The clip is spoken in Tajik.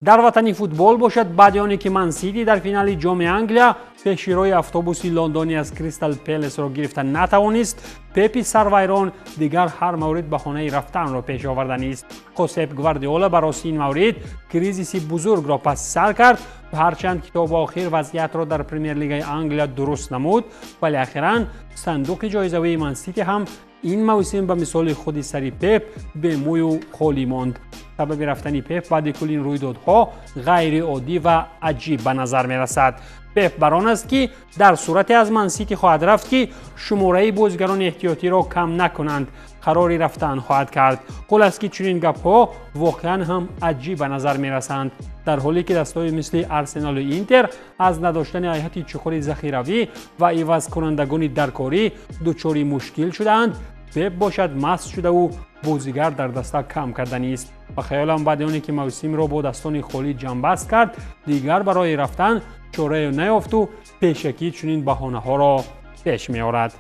Дар ватани футбол бошад, баъди оне ки Мансити дар финали Ҷоми Англия пеширои автобуси Лондонӣ аз Кристал Пелесро гирифта натавонист, Пепи сарвайрон дигар ҳар маврид баҳонаи рафтанро пеш оварданист. Хосеп Гвардиола ба рости ин маврид кризиси бузургро паси сар кард ва ҳарчанд ки то ба охир вазъиятро дар Премер-лигаи Англия дуруст намуд, вале ахиран сандуқи ҷоизавии Мансити ҳам ин мавсим ба мисоли худи сари Пеп бемӯю холӣ монд. Сабаби рафтани Пеп баъди кулли ин рӯйдодҳо ғайриоддӣ ва аҷиб ба назар мерасад. Пеп бар он аст, ки дар сурате аз Мансити хоҳад рафт, ки шумораи бозигарони эҳтиётиро кам накунанд, қарори рафтан хоҳад кард. Хулас, ки чунин гапҳо воқеан ҳам аҷиб ба назар мерасанд, дар ҳоле ки дастҳои мисли Арсеналу Интер аз надоштани ҳайати чуқури захиравӣ ва ивазкунандагони даркорӣ дучори мушкил шудаанд. Пеп бошад, маст шудаву бозигар дар даста кам карданист. Ба хаёлам, баъди оне ки мавсимро бо дастони холӣ ҷамъбаст кард, дигар барои рафтан чорае наёфту пешакӣ чунин баҳонаҳоро пеш меорад.